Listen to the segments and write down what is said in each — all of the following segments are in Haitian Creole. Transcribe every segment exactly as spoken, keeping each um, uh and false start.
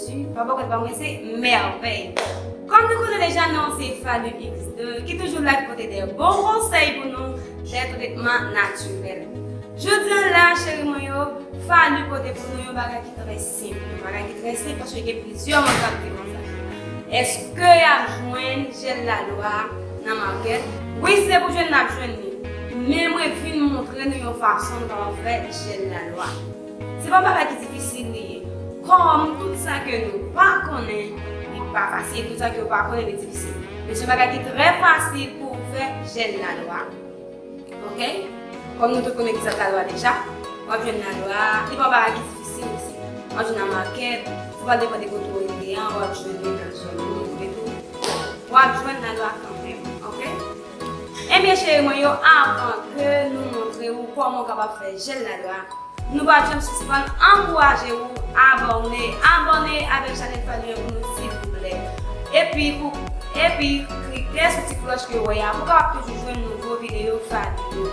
Papa kòd pa mwen se mèvèy. Kòm nou konnen deja, non se Fally X deux ki toujou la ki pote de bon konsèy pou nou, de tretman natirèl. Jodi a la, cheri mwen yo, Fally pote pou nou yon bagay ki trè senp, yon bagay ki trè senp paske gen plizyè moun k ap di konsa, èske y ap jwenn jèl lalwa nan makèt? Wi, se pou jwenn n ap jwenn li. Men mwen vin montre nou yon fason nou kapab fè jèl lalwa. Se pa bagay ki difisil li ye. Kòm tout sa ke nou pa konnen, li pa fasil. Tout sa ke ou pa konnen, li difisil. Men se yon bagay ki trè fasil pou w fè jèl lalwa. Oke? Kòm nou tout konnen ki sòt lalwa deja, w ap jwenn lalwa, li pa yon bagay ki difisil osi. W ap jwenn nan makèt, sa va depann de kote w rete an, w ap jwenn li nan zòn ou, etou. W ap jwenn lalwa kanmenm, oke? Ebyen, cheri mwen yo, avan ke nou montre ou kòman w kapab fè jèl lalwa, nou pa janm sispann ankouraje ou abòne, abòne avèk chanèl Fally an pou nou, silvouplè. Epi, pou, epi, klike sou ti klòch ke w wè a pou w kapab toujou jwenn nouvo videyo Fally yo.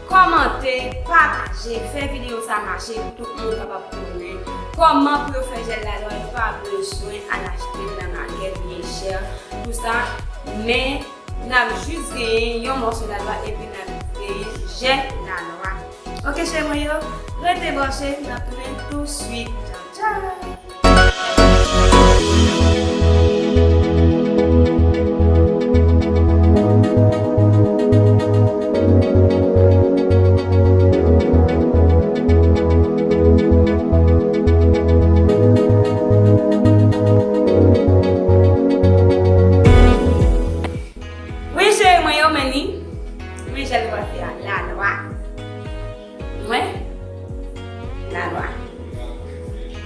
Kòmante, pataje, fè videyo sa mache pou tout moun kapab konnen kòman pou yo fè jèl lalwa, yo pa bezwen al achte l nan makèt byen chè, tou sa, men n ap jis genyen yon mòso lalwa epi n ap genyen jèl lalwa. Oke, cheri mwen yo, rete branche, n ap tounen touswit. Tchaw, tchaw! Wi, cheri mwen yo, men ni. Men jèl nou pral fè a, lalwa. Nou wè? Lalwa.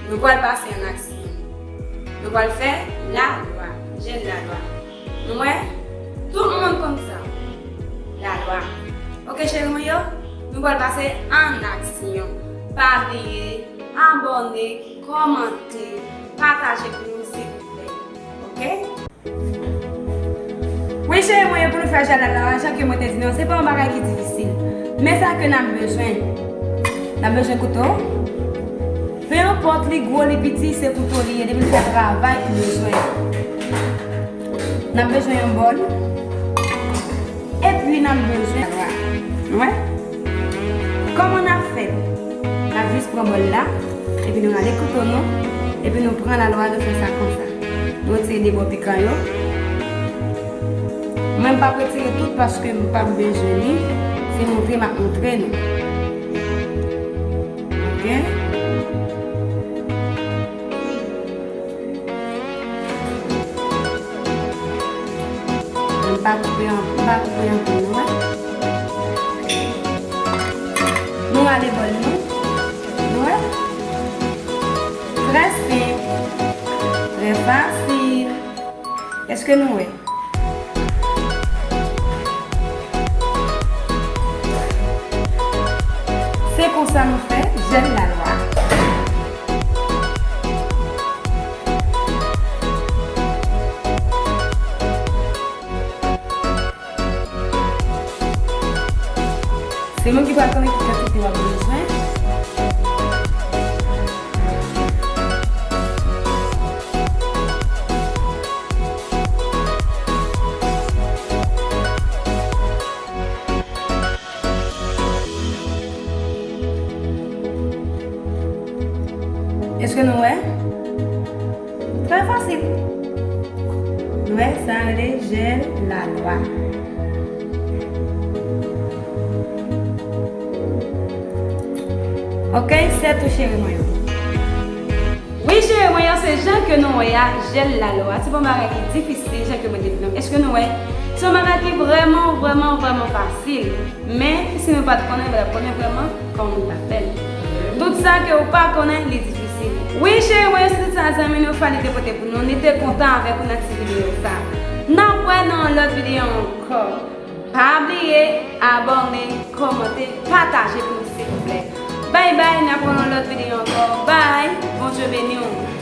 Nou pral pase an aksyon. Nou pral fè lalwa. Jèl lalwa. Nou wè? Tout moun konn sa. Lalwa. Oke, cheri mwen yo, nou pral pase an aksyon. Pa bliye abòne, kòmante, pataje pou nou, silvouplè. Oke? Wi, cheri mwen yo, pou nou fè jèl lalwa, jan ke mwen te di nou, se pa yon bagay ki difisil. Men sa ke n ap bezwen. N ap bezwen kouto. Pe enpòt li gwo, li piti, se kouto li ye, depi l fè travay ou bezwen. N ap bezwen yon bòl. Epi n ap bezwen lalwa. Nou wè? Kòman n ap fè l? N ap jis pran bòl la, epi nou rale kouto nou, epi nou pran lalwa, nou fè sa konsa. Nou retire de bò pikan yo. Mwen m p ap retire tout paske m p ap bezwen li. Se montre m ap montre nou. Oke? M pa koupe an, m pa koupe anpil, nou wè. Nou rale bòl nou. Nou wè? Trè senp. Trè fasil. Èske nou wè? Se konsa nou fè jèl lalwa. Se mwen ki pral konnen ki kantite w ap bezwen. Èske nou wè? Trè fasil. Nou wè, sa rele jèl lalwa. Oke, se tou cheri mwen yo. Wi, cheri mwen yo, se jan ke nou wè a, jèl lalwa. Se pa yon bagay ki difisil, jan ke mwen te di nou. Èske nou wè? Se yon bagay ki vrèman, vrèman, vrèman fasil. Men, si nou pa t konnen, nou pa t ap konnen vrèman kòman nou ta fè l. Tout sa ke ou pa konnen, li difisil. Wi, cheri mwen yo, se tout sa zanmi nou Fally te pote pou nou. Nou te kontan avèk ou nan ti videyo sa. N ap wè nan yon lòt videyo ankò. Pa bliye abòne, kòmante, pataje pou nou, silvouplè. Bay bay, n ap wè nan lòt videyo ankò. Bay, Bondye beni w.